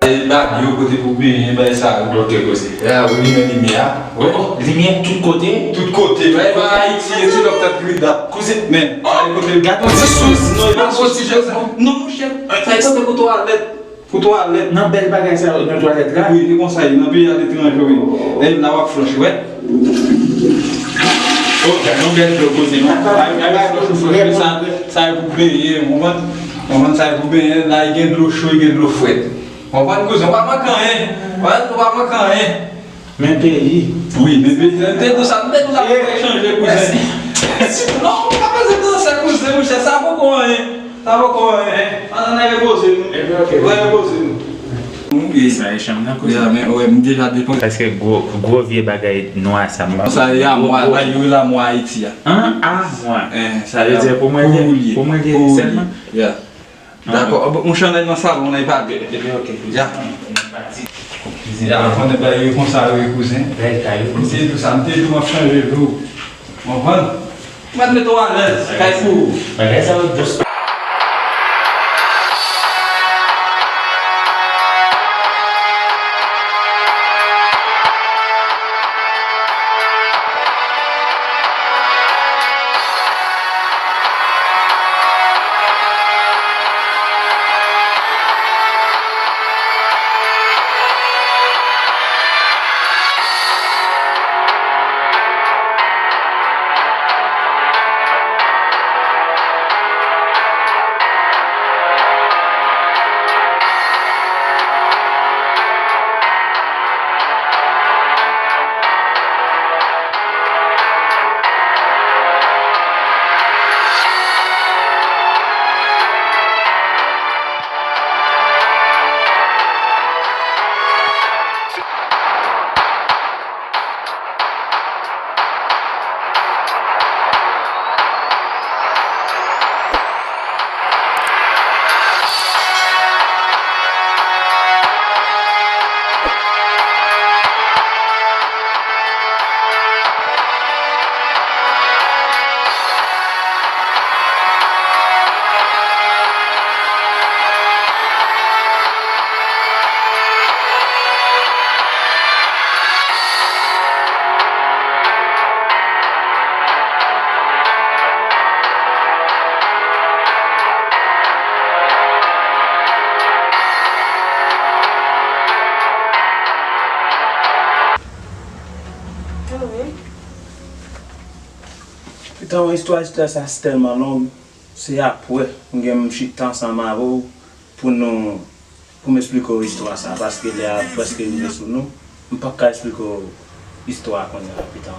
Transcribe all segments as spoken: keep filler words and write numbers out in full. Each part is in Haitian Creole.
Bagay yo kote pou benyen, bagay sa yo. Ok, koze. Ya, ou limen limyè a. Wi. Oh, limyè tout kote? Tout kote. Bagay pa Ayiti, e ti lòt tèt gri dat. Kouzen, men, kote. Gad yon ti sous. Non, e pa sous, non, monchè. Sa e kote pou twalèt. Pou twalèt. Nan bèl bagay sa yo, nan twalèt la. Wi, e konsa, e nan peyi aletranje, wi. E la w ap flanche, wè. Oh, gad yon bèl dlo koze, non. Ay, ay, ay, flanche, flanche, sa, sa e pou benyen, ou konprann? Ou konprann, sa e pou benyen, la, e gen dlo cho, e gen dlo frèt. Ou konprann, kouzen, ou pa manke anyen. Ou pa, ou pa manke anyen. Men peyi. Wi, men peyi. M te di w sa, m te di w sa pou w chanje, kouzen. Non, ou pa bezwen danse, kouzen, monchè, sa poko anyen. Sa poko anyen. Ann, ann al repoze nou. Ann al repoze nou. Sa e chanm nan, kouzen. Ya, men, wè, m deja depanse. Paske gwo, gwo vye bagay nwa sa, m pa. Sa e amwa, bagay yo rele amwa Ayiti a. An, amwa. Eh, sa e pou mwen li ye, pou mwen li ye sèlman. Ya. Dakò. Bon, monchè, ann al nan salon, ann al pale. Ebyen, ok. Ya. Ya, konnen bagay yo konsa yo ye, kouzen. Bèl kay, wi. M te di w sa, m te di w m ap chanje vi w. Konprann? M ap mete w alèz, kay pou ou. Bagay sa yo dous. Pita, istwa, istwa sa tèlman long. Se apre m gen m chita ansanm avè w pou nou, pou m esplike w istwa sa, paske lè a prèske rive sou nou. M p ap ka esplike w istwa a kounye a, Pita.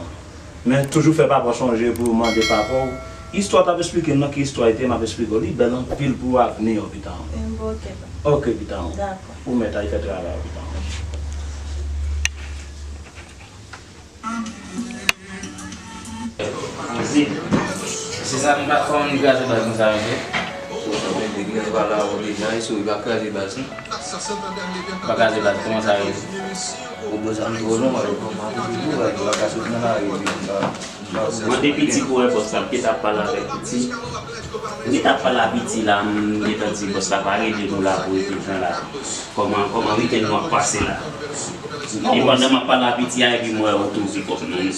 Men toujou fè papa w sonje pou w mande papa w. Istwa w t ap esplike m nan, ki istwa l te ye, m ap esplike w. Li bèl anpil pou avni w, Pita. Enben, ok, papa. Ok, Pita. Dakò. Ou mèt al fè travay ou, Pita. Se sa, m pa konn kraze baz konsa, mesye. Ou pa la ou deja, e sou, li pa kraze baz, non. Pa kraze baz, kòman sa rele? Ou bezwen antre non, mwen, kòman pou di tou, bagay yo pa ka sot nan lari epi konsa. Mande Piti pou wè bòs la, m gentan ap pale avèk Piti. M gentan ap pale a Piti la, m gentan di bòs la pa rele nou la pou rete pran la. Kòman, kòman wikenn nou ap pase la? E pandan m ap pale a Piti a, epi m wè ou tou pikòp nan men.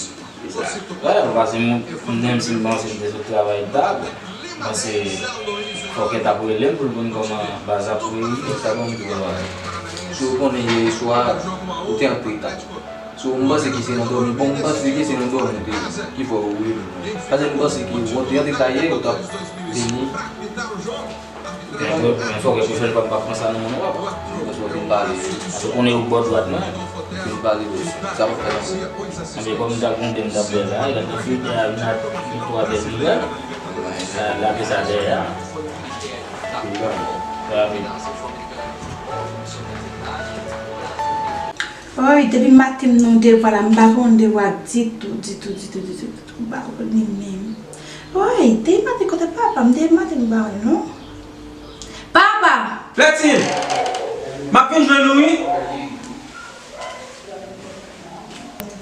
Wè, paske m, menm si m panse m te sot travay ta, m panse fòkè t ap rele m pou l konn kòman baz ap rele, sa ban m tou bagay. Si w konnen yè swa, ou te antre ta. So, m panse ke se nan dòmi. Bon, m panse ke se nan dòmi te, ki fè ou rele m. Paske m panse ke ou te antre ta yè, ou t ap vini. Mwen fè w pwochèn fwa m p ap pran sa nan men w. Paske w fin pale. Paske w konnen ou bò dwat mwen. Fin pale, sa p ap fè anyen. Anben, kòm m t ap konte, m t ap wè la, lè m fin te a vin ak yon twa bèl nouvèl. La, lave sa dèyè a. Fin pale. Sa rapid. Woy, depi maten m nan devwa la, m pa konn devwa ditou, ditou, ditou, ditou, ditou. M pa konn li menm. Woy, depi maten kote papa m, depi maten m pa wè l non. Papa! Flètin! M ap vin jwenn ou, wi.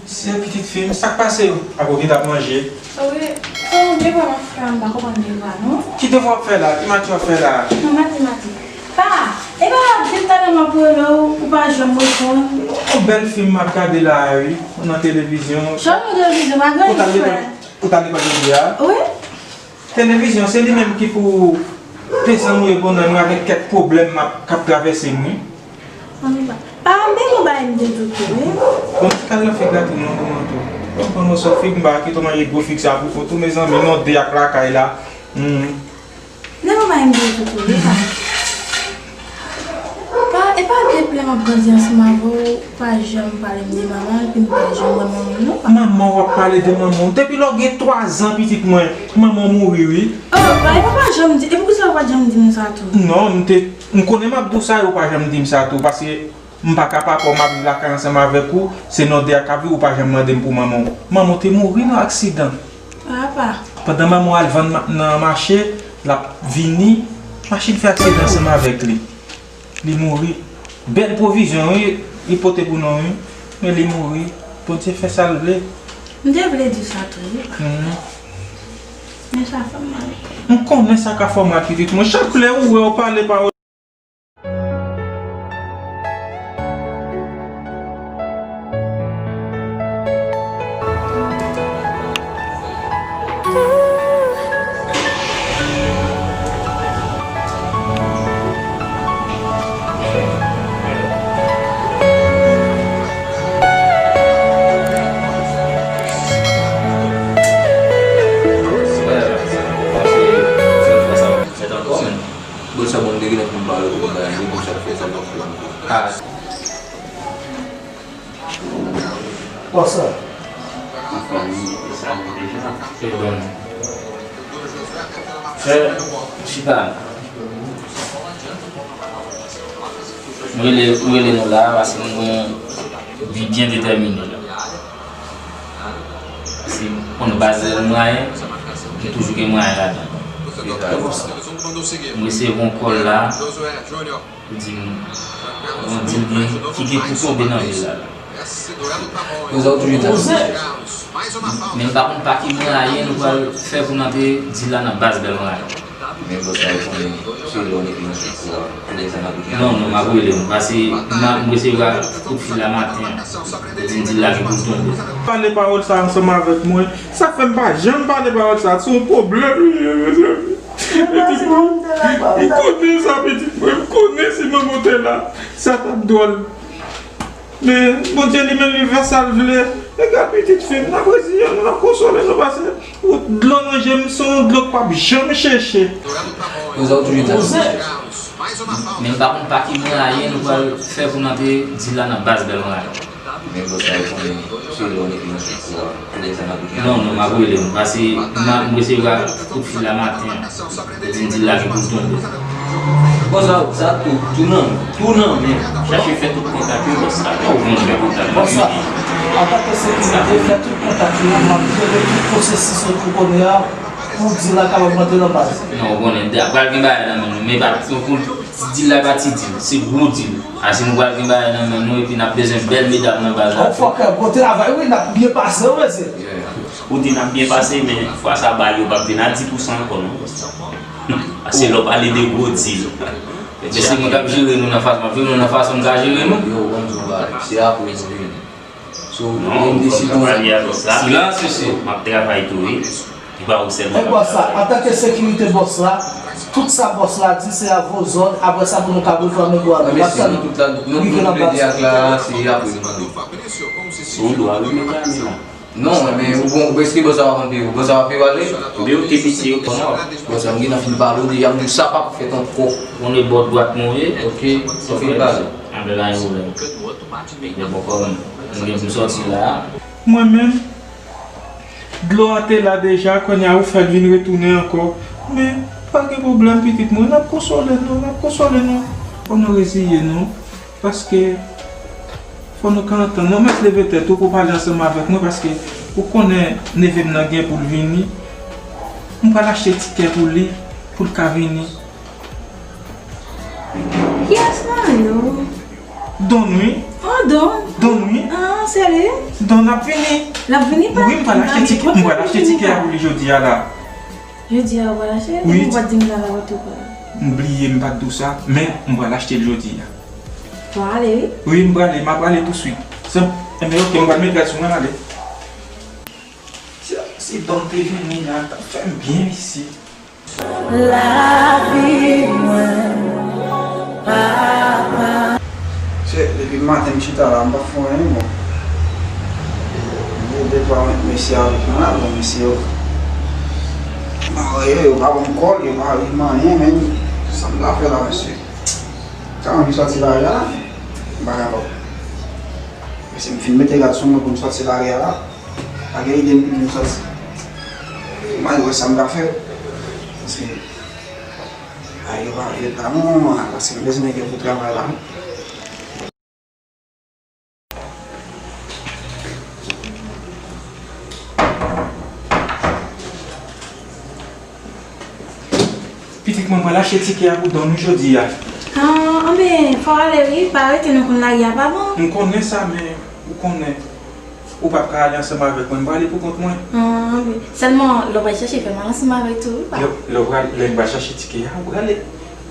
Se pitit fi m, sa k pase yo? Apa w gentan ap manje? Wi, oh, devwa m ap fè a, m pa konprann devwa non. Ki devwa w ap fè la? Ki mati w ap fè la? Non, mati, mati. Pa! Epa, depi talè m ap rele w, ou pa janm reponn. Yon bèl fim m ap gade la a, wi, nan televizyon. Jan nou televizyon, pa gen frè. Ou t al lekòl jodi a? Wi. Televizyon, se li menm ki pou peze mwen bonè mwen avèk kèk pwoblèm m ap, k ap travèse m, wi. Ann pa. Pa menm yon bagay m te doute, wi. Bon, ti kal nan fig la tou, non, kòman tou? Bon, kòman sa fig m pa kite w manje gwo fig sa pou kont ou, mezanmi, non, de ak lakay la. Hmm. Nan yon bagay m te doute, wi, pa. Pa, e pa depi lè m ap grandi ansanm avè w, ou pa janm pale m de manman, epi m pa janm wè manman m, non, pa. Manman w ap pale de manman w? Depi lè w gen twa zan, pitit mwen, manman w mouri, wi. Oh, pa, epi w pa janm di, e poukisa w pa t janm di m sa tou? Non, m te, m konnen m ap di w sa, e w pa janm di m sa tou, paske m pa ka pa kwè m ap viv lakay ansanm avèk ou, se nan de a k ap viv, ou pa janm mande m pou manman w. Manman w te mouri nan aksidan. Ah, pa. Pandan manman w al vann ma-, nan mache, l ap vini, machin fè aksidan ansanm avèk li. Li mouri. Bèl pwovizyon, wi, li pote pou nou, wi. Men li mouri. Bondye fè sa l vle. M te vle di w sa tou, wi. Mhm. Men sa fè m mal. M konnen sa ka fè w mal, pitit mwen. Chak lè ou wè w pale pawòl. Mèt ankò, men. Bon, sa bon, m te gentan fin pale pou bagay, li bon, sa k fè sa m ap fè ankò. Ah. Konsa. Anfen, nou te salye deja. Se bon. Frè, chita la. M rele, m rele nou la, paske nou gen yon bi byen detèmine. Si konn baz lè l mwayen, gen toujou gen mwayen ladan. Mwen se yon kòl la, pou di m, yon dil gen, ki gen pou tonbe nan vil la. Poze w toujou ta poze. Men m pa konn pa ki mwayen nou pral fè pou n antre dil la nan baz bèl mwayen. Men bòs la, ou konnen, se lè w nete nan sou kou a, pou lè zam ap vini. Non, non, m ap rele w. Paske m ap, m resevwa kout fil la maten an. Yo di m dil la gen pou l tonbe. Pale pawòl sa ansanm avèk mwen. Sa fè m pa janm pale pawòl sa. Se yon pwoblèm li ye, mezanmi. Pitit mwen, m konnen sa, pitit mwen. M konnen si manman w te la, sa t ap dwòl. Men, Bondye li menm, li fè sa l vle. Egal pitit fi m, n ap reziye nou, n ap konsole nou, paske ou dlo nan je m, se yon dlo k p ap janm cheche. Poze w toujou ta poze. Men m pa konn pa ki mwayen nou pral fè pou n antre dil la nan baz bèl mwayen. Men bòs la, ou konnen, se lè w nete nan sou kou a. Non, non, m ap rele w, paske m ap, m resevwa kout fil la maten an. Yo di m dil la gen pou l tonbe. Bòs la, sa tou, tou nan, tou nan men. Chache fè tout kontak yo, bòs la. Ou konn fè kontak yo. Bòs la, antanke sekirite, fè tout kontak yo, m ap jere tout pwosesis yo tou kounye a, pou dil la kapab rantre nan baz. Non, ou konnen, pral gen bagay nan men nou, men pa, pou Ti dil la pa ti dil, se gwo dil. Asi nou pral gen bagay nan men nou epi n ap bezwen bèl medam nan baz la. Oh, fòkè, bon travay wi, n ap byen pase wi, mesye. Ou di n ap byen pase, men fwa sa bal yo p ap vin a dis pousan ankò non. Paske lè w pale de gwo dil. Mesye mwen k ap jere nou nan fason, m ap jere nou nan fason m ka jere nou. Yo, ban m di w yon bagay, se apre nou vini. So, non, m deside. Silans, mesye. M ap travay tou, wi. Li pa ou sèlman. E bòs la, antanke sekirite bòs la, tout sa bòs la di, se a vo zòd, apre sa pou nou ka reklame dwa nou. Mesye, nou tout la, nou tout tou de a k la, se apre nou mande. Ou dwa, wi, men Dani la. Non, men ou bon, èske bòs la pa konn peye ou? Bòs la pa peye w ale? Oubyen ou te piti, yo kòman? Bòs la, m gentan fin pale w deja, m di w sa p ap fèt ankò. Ou konnen bò dwat mwen ye. Ok, ou fin pale. Anben, pa gen pwoblèm. Bon, kòm m gen pou m sòti la. Mwen menm, dlo a te la deja, kounye a ou fè l vin retounen ankò. Men, pa gen pwoblèm, pitit mwen, n ap konsole nou, n ap konsole nou. Fò nou reziye nou, paske fò nou ka antann. Mwen mèt leve tèt ou pou pale ansanm avèk mwen, paske ou konnen neve m nan gen pou l vini. M pral achte tikè pou li, pou l ka vini. Kiyès nan yo? Don wi. Oh, Don. Don wi. Ah, serye? Don ap vini. L ap vini pa? Wi, m pral achte tikè, m pral achte tikè a pou li jodi a la. Jodi a, ou pral achte? Wi. Ou pa t di m sa la, ou tou pral. M bliye m pa t di w sa, men m pral achte l jodi a. Prale, wi. Wi, m prale, m ap prale touswit. Se, enben, oke, m pral met rad sou mwen, m ale. Si, si Don te vini la, t ap fè m byen isit. Lavi mwen, papa. Se, depi maten m chita la, m pa fè anyen, bon. M gen de twa mesye avèk mwen la, bon, mesye yo. Mare yo, yo pa ban m kòl, yo pa rive m anyen, men sa m ta fè la, mesye. Sa anvi sòti lari a la, m pa kapab. Mesye, m fin mete rad sou mwen pou m sòti lari a la. Pa gen ide m pou m sòti. M al wè sa m ka fè. Paske, a, yo pa vle pa non, paske m bezwen nèg yo pou travay la. Pitit mwen, mwen lache tikè a pou Don nou jodi a. Ah, anben, fò w ale wi, pa rete nan kwen lari a, pa bon. M konnen sa, men ou konnen, ou p ap ka ale ansanm avèk mwen, m prale pou kont mwen. Ah, anben, sèlman lè w pral chache, fè m al ansanm avèk tou, wi, pa. Lè, lè w pral, lè m pral chache tikè a, ou prale.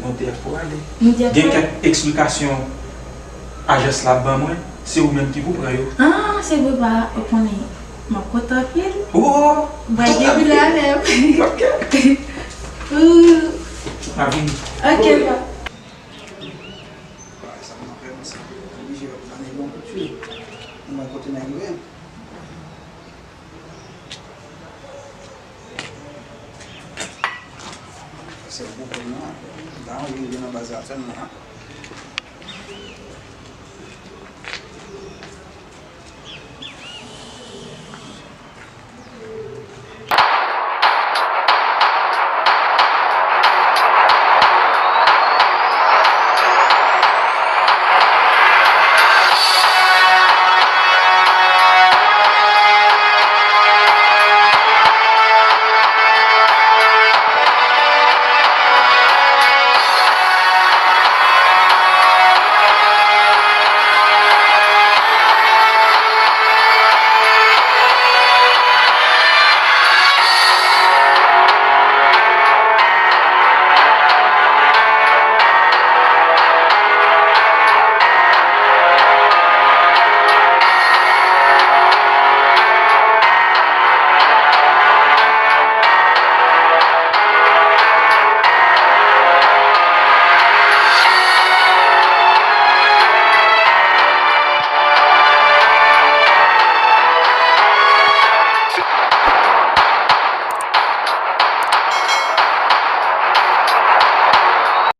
Monte a pou ale. Monte a pou ale. Gen kèk eksplikasyon ajans la ban mwen, se ou menm ki pou pran yo. Ah, se vre, pa, ou konnen. M ap kontan anpil. Oh! Bay gen pil avè m. Ok. Ooh. M ap vini. Ok, pa. Sa m ap fè, mwen se oblije ap gade bon kout fil. Mwen kote nèg yo ye. Se gwo pwen nan. Da, yo rive nan baz la sèlman.